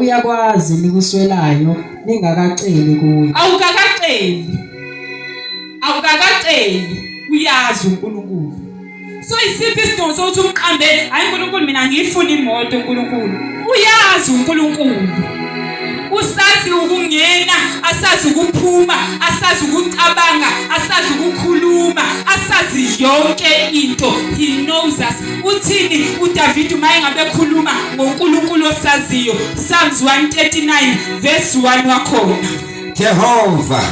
Uyakwazi nikuswelayo ningakaceli kuye. Awukakaceli. Awukakaceli. Uyazi uNkulunkulu. So isiphi isidingo sokuthi umqambe, hayi uNkulunkulu mina ngiyifuna imoto uNkulunkulu. Uyazi uNkulunkulu. Usazi ukungena, asazi ukuphuma, asazi ukucabanga, asazi ukukhuluma, asazi yonke into. He knows us. Uthini uDavid uma engabe ekhuluma ngoNkulunkulu osaziyo? Psalms 139 verse 1 wakhona. Jehova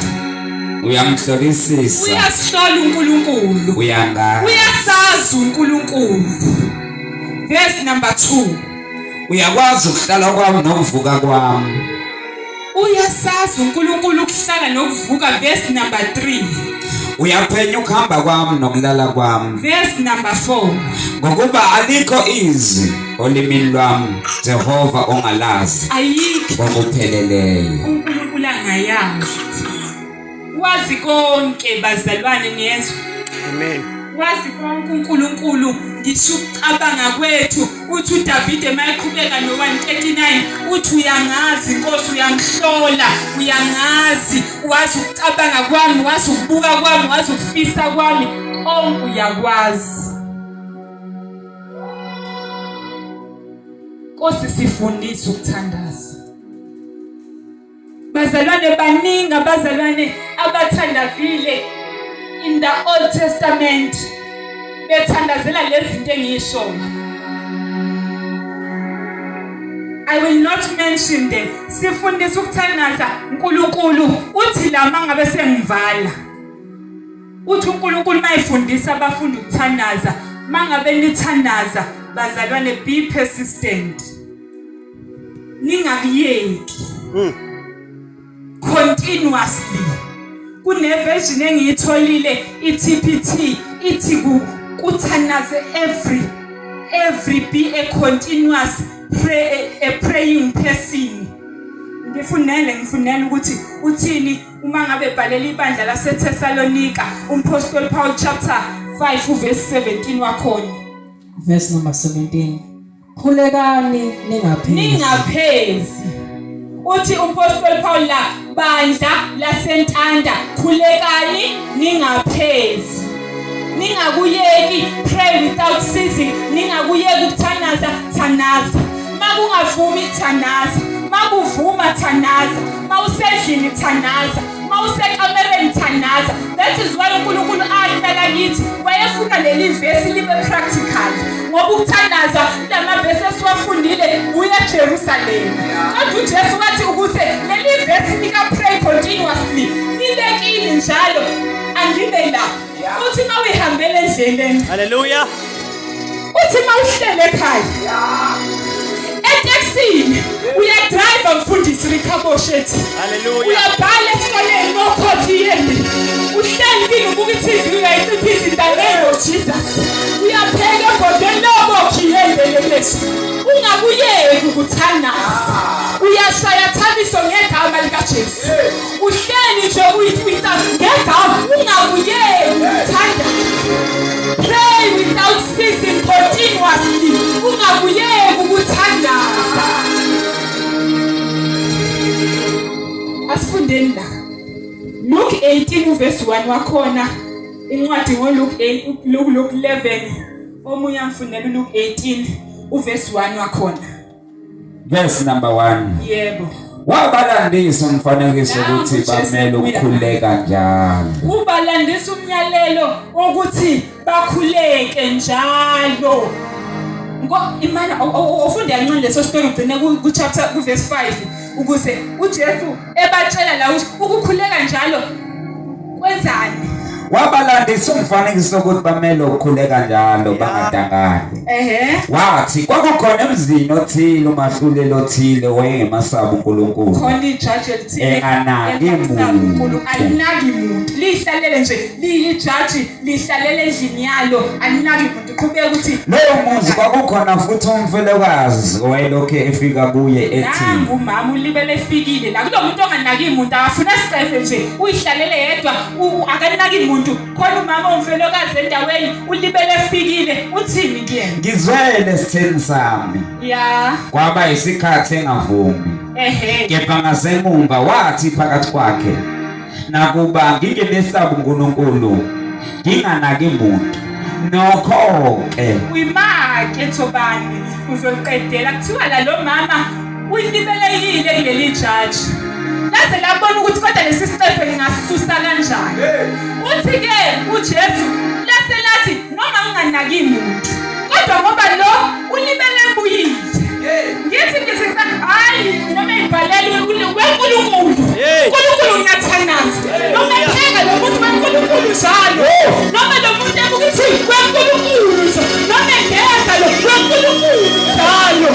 uyamhlolisisa. Uyasihlola uNkulunkulu. Uyangazi. Uyasazi uNkulunkulu. Verse number 2. Uyakwazi ukuhlala kwami nokuvuka kwami. Uyasazi uNkulunkulu ukuhlala nokuvuka verse number 3. Uyaphenya ukuhamba kwami nokulala kwami. Verse number 4. Ngokuba alikho izwi olimini lwami Jehova ongalazi. Ayikho ngokupheleleyo. uNkulunkulu angayazi. Wazi konke bazalwane niyezwa. Amen. Wazi konke uNkulunkulu ngisho ukucabanga kwethu uthi uDavide mayeqhubeka no-139 uthi uyangazi Nkosi uyangihlola uyangazi wazi ukucabanga kwami wazi ukubuka kwami wazi ukufisa kwami konke uyakwazi Nkosi sifundise ukuthandaza Bazalwane baningi abazalwane abathandavile in the Old Testament bethandazela lezi zinto engiyishoyo. I will not mention them. Sifundisa ukuthandaza uNkulunkulu uthi la mangabe sengivala. Uthi uNkulunkulu mayifundisa abafundi ukuthandaza, mangabe nithandaza bazalwane be persistent. Ningakuyeki. Continuously. Kune version engiyitholile iTPT ithi ku kuthandaze every be a continuous pray, a praying person. Ngifunele ukuthi uthini uma ngabe bhalela ibandla laseThessalonika umpostoli Paul chapter 5 verse 17 wakhona. Verse number 17. Khulekani ningaphezi. Ningaphezi. Uthi umpostoli Paul la bandla lasentanda khulekani ningaphezi. Ningakuyeki pray without ceasing, ningakuyeki ukuthandaza thandaza. Makungavumi thandaza, makuvuma thandaza, mawusendlini thandaza. Mawusekamereni thandaza. That is why uNkulunkulu ahlala kithi wayefuna leli vesi libe practical. Ngoba ukuthandaza lamavesi esiwafundile uya Jerusalem. Kodwa uJesu wathi ukuze leli vesi lika pray continuously libe kini njalo angibe la. Uthi mawuyihambele endleleni. Hallelujah. Uthi mawuhlele ekhaya. Etekisini uyadrive mfundisi Rikaboshethi. Hallelujah. Uyabhala esikoleni nokhotha iyembe. Uhleli kini ubuka i-TV uyayiciphisa in the name of Jesus. Uyapheka ebhodweni lobokhi iyembe lemeshi. Ungakuyeki ukuthandaza. Uyashaya thabiso ngegama likaJesu. Uhleli nje uyitwita ngegama ungakuyeki ukuthandaza. Pray without ceasing continuously. Ungakuyeki ukuthandaza. Asifundeni la. Luke 18 uverse 1 wakhona incwadi ngoLuke 8 Luke 11 omunye amfundela uLuke 18 uverse 1 wakhona. Verse number 1. Yebo. Wabalandisa umfanekiso ukuthi bamele ukukhuleka njalo. Ubalandisa umyalelo ukuthi bakhuleke njalo. Ngo imana ofunde kancane leso story ugcine ku chapter ku verse 5 ukuze uJesu ebatshela la ukuthi ukukhuleka njalo kwenzani. Wabalandisa umfanekiso ukuthi bamele ukukhuleka njalo bangadangali. Ehhe. Wathi kwakukhona emzini othile umahluleli othile wayengemasabi uNkulunkulu. Khona ijaji elithile Enganaki engasabi muntu. uNkulunkulu, alinaki muntu lihlalele nje liyijaji lihlalele endlini yalo alinaki muntu qhubeka ukuthi Lowo muzi kwakukhona futhi umfelokazi owayelokhu efika kuye ethi nangu umama ulibele efikile la kulo muntu onganaki muntu akafuna sicefe nje uyihlalele yedwa akanaki muntu khona umama omfelokazi endaweni ulibele efikile uthini kuyena ngizwele sitheni sami ya kwaba isikhathi engavumi. Ehhe. Kepha ngasemumva wathi phakathi kwakhe, nakuba ngingemesabi uNkulunkulu, nginganaki muntu, nokho-ke Uyimake Thobani uzoliqedela kuthiwa la lo mama uyilibelekile kuleli jaji. Laze labona ukuthi kodwa lesi sicefe ngingasisusa kanjani. Uthi-ke uJesu lase lathi noma nginganaki muntu kodwa ngoba lo ulibele ebuyile. Ngithi ngithi hayi noma ibhalele weNkulunkulu. uNkulunkulu ngiyathandaza. Noma ethenga lo muntu weNkulunkulu njalo. Noma lo muntu ebuka ukuthi weNkulunkulu nje. Noma engeza lo weNkulunkulu njalo.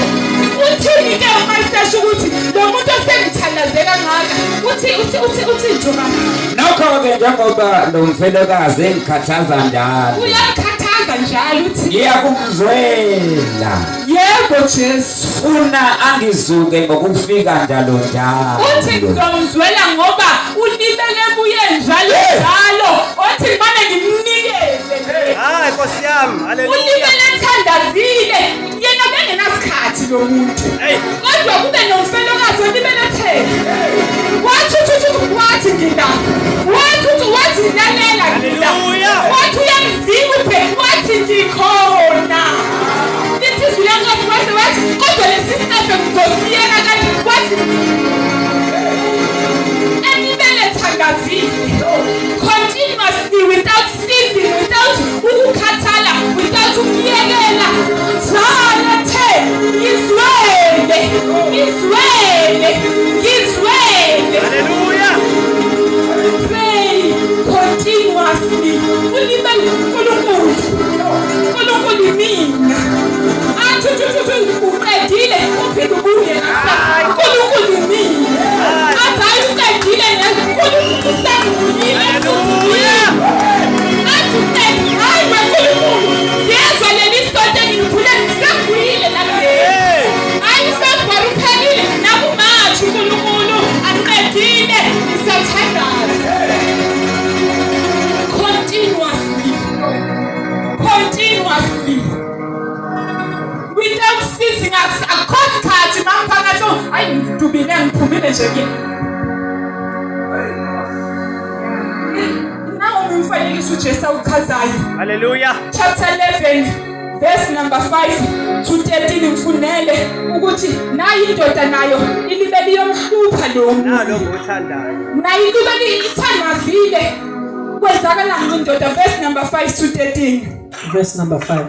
Uthini ke uma isesho ukuthi lo muntu osengithandaze kangaka uthi uthi uthi uthi nje mama. Nokho-ke njengoba lo mfelokazi engikhathaza njalo, Uyakhathaza njalo uthi ngiyakumzwela. Yebo Jesu. Funa angizuke ngokufika njalo njalo. Uthi ngizomzwela ngoba ulibele kuye njalo njalo. Othi ngimane ngimnikeze. Hayi Nkosi yami, haleluya. Ulibele ethandazile. Yena bengenasikhathi lo muntu. Kodwa kube nomfelokazi olibele ethele. Wathi uthi wathi ngila. Wathi uthi wathi lalela ngila. Wathi uyamzima ubheki wathi ngikhona. Lithi izwi lenkosi waze wathi kodwa lesi sicefe ngizosiyeka kanti wathi enibele thandazile continuously without ceasing, without ukukhathala, without ukuyekela njalo the ngizwele ngizwele ngizwele. Haleluya. Pray continuously. Ulibele uNkulunkulu. uNkulunkulu imina. Athi uthi uthi uqedile uphinde ubuye ngakusasa. uNkulunkulu imina. Athi hayi uqedile uNkulunkulu usangibuyile. Haleluya. Athi uqedile hayi weNkulunkulu. Ngiyezwa leli sonto engilikhule ngisengibuyile nakuleli. Hey. Hayi uFebruwari uphelile nakuMarch uNkulunkulu aqedile ngisathandaza. Continuously. Continuously. Without ceasing akukho sikhathi mangiphakathi oh hayi ngidubile ngiphumile nje kini. Nawu umfanekiso uJesu awuchazayo. Haleluya. Chapter 11 verse number 5 to 13 ngifunele ukuthi nayi indoda nayo ilibe liyomhlupha lo muntu. Nalo ngothandayo. Nayo ilibe ithandazile. Kwenzakalani kwindoda verse number 5 to 13. Verse number 5.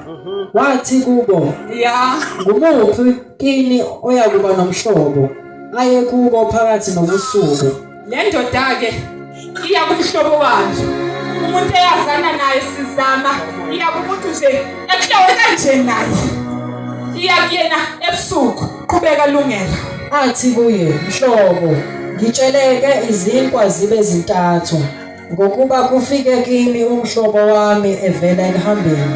Wathi kubo, Yeah. ngumuphi kini oyakuba nomhlobo aye kubo phakathi nobusuku? Le ndoda ke iya kumhlobo wayo. Umuntu eyazana naye sizama iya kumuntu nje ekuhlowe kanje naye. Iya kuyena ebusuku qhubeka lungela. Athi kuye, mhlobo, ngitsheleke izinkwa zibe zintathu, ngokuba kufike kimi umhlobo wami evela ekuhambeni,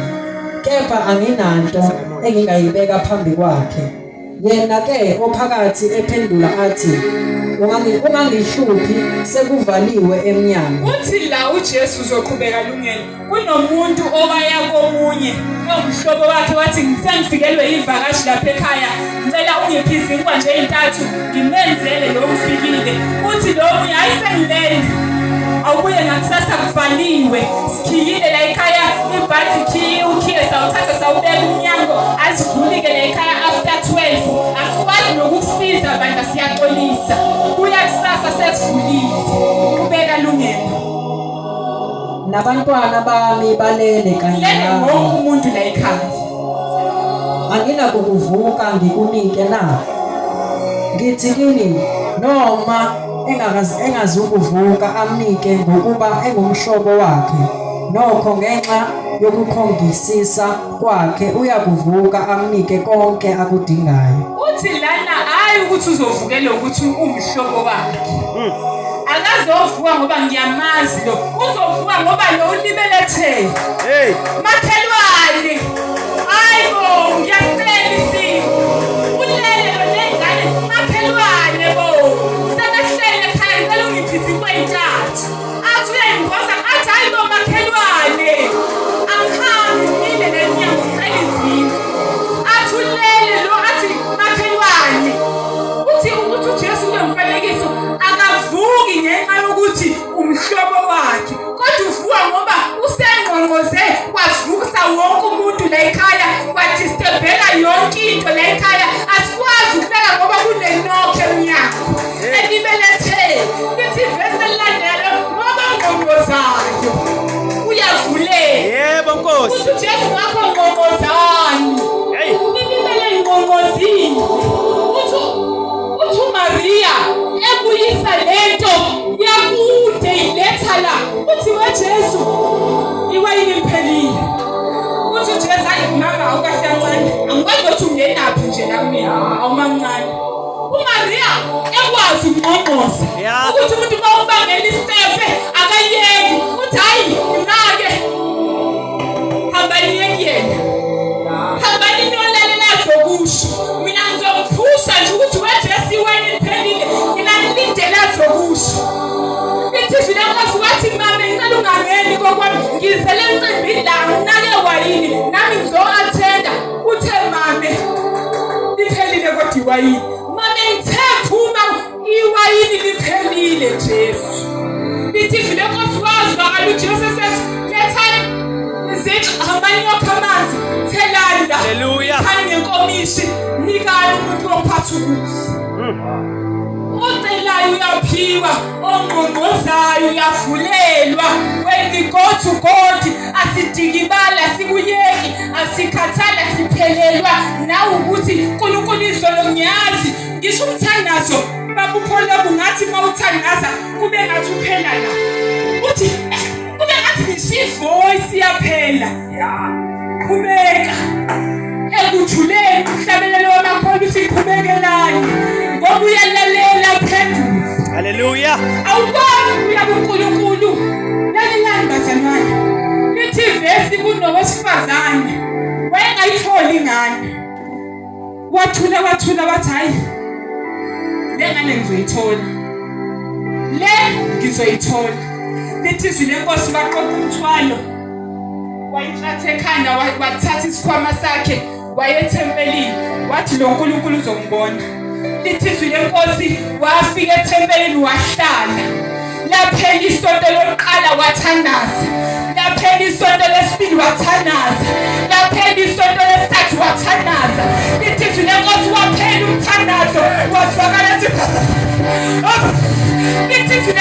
kepha anginanto engingayibeka phambi kwakhe. Yena ke ophakathi ephendula athi, ungangihluphi sekuvaliwe emnyango. Uthi la uJesu uzoqhubeka lungela. Kunomuntu owaya komunye ongumhlobo wakhe wathi ngisengifikelwe ivakashi lapha ekhaya ngicela ungiphe izinkwa nje ezintathu ngimenzele lo ngifikile. Uthi lo munye hayi sengilele awubuye ngakusasa kuvaliwe sikhiyile la ekhaya ibhadi khiye ukhiye sawuthatha sawubeka umnyango asivulike la ekhaya after 12 asikwazi nokukusiza bandla siyaxolisa kuya kusasa sesivulile ubeka lungelo. Nabantwana bami balele kanye Lele nami. wonke umuntu la ekhaya. Anginakukuvuka ngikunike na? Ngithi kini noma engazukuvuka amnike ngokuba engumhlobo wakhe, nokho ngenxa yokukhongisisa kwakhe uyakuvuka amnike konke akudingayo. Uthi lana hayi ukuthi uzovukela ukuthi umhlobo wakhe. Akazovuka ngoba ngiyamazi lo. Uzovuka ngoba lo ulibelethe. Hey. Makhelwane. Hayibo ngiyacela isimo. Ulele lo lengane makhelwane bo. Sebehlele ekhaya ngicela ungiphe izinkwa ezintathu. Athi uyayimboza athi hayibo makhelwane. Angihambi ngile nemnyango ngicela izinkwa. Athi ulele lo athi makhelwane. Uthi ukuthi uJesu wonke umuntu la ekhaya, kwadisturbeka yonke into la ekhaya. Asikwazi ukulala ngoba kunenokho emnyango elibelethe. Lithi ivesi elilandela, ngoba ngqongqozayo uyavuleka. Yebo Nkosi. Uthi uJesu ngakho ngqongqozani. Hey. Nilibele ngqongqozile. Uthi uthi uMaria ebuyisa lento yakude iletha la. Uthi weJesu iwayini liphelile. Uthi uJesu hayi mama awukahle kancane. Angikwazi ukuthi ungenaphi nje la kumina. Awumancane. UMaria ekwazi ukungqongqoza. Ukuthi umuntu uma ubangela isitefe akayeki. Uthi hayi imake. Hambani niye kuyena. Hambani niyolalela azokusho. Mina ngizomphusha nje ukuthi weJesu iwayini liphelile. Mina ngilindele azokusho. Lithi izwi lenkosi wathi mame ngicela ungangeni kokwami ngizele emcimbini la nginake wayini nami ngizo-athenda. Uthe mame liphelile kodwa iwayini. Mame ngithe phuma iwayini liphelile Jesu. Lithi izwi lenkosi wazwakala uJesu esethi lethani izitsha hambani niyokha amanzi thelani la. Hallelujah. Khani ngenkomishi nikani umuntu wokuphatha ukudla. Ocelayo uyaphiwa, ongqongqozayo uyavulelwa. When we go to God, asidikibali, asikuyeki, asikhathali, asiphelelwa. Nawe ukuthi uNkulunkulu izolo ngiyazi, ngisho umthandazo baba uPaul ungathi uma uthandaza kube ngathi uphela la. Uthi kube ngathi ngisho ivoice iyaphela. Qhubeka. Ekujuleni umhlabelelo wamakholwa uthi qhubekelani ngoba uyalalela phendula. Hallelujah. Awukwazi ukuya kuNkulunkulu. Lalelani bazalwane. Lithi ivesi kunowesifazane wayengayitholi ingane. Wathula wathula wathi hayi le ngane ngizoyithola. Le ngizoyithola. Lithi izwi lenkosi baqoqa umthwalo. Wayithatha ekhanda wathatha isikhwama sakhe wayethempelini wathi lo nkulunkulu uzongibona. Lithi izwi lenkosi wafika ethempelini wahlala. Laphela isonto lokuqala wathandaza. Laphela isonto lesibili wathandaza. Laphela isonto lesithathu wathandaza. Lithi izwi lenkosi waphela umthandazo wazwakala ethi lithi izwi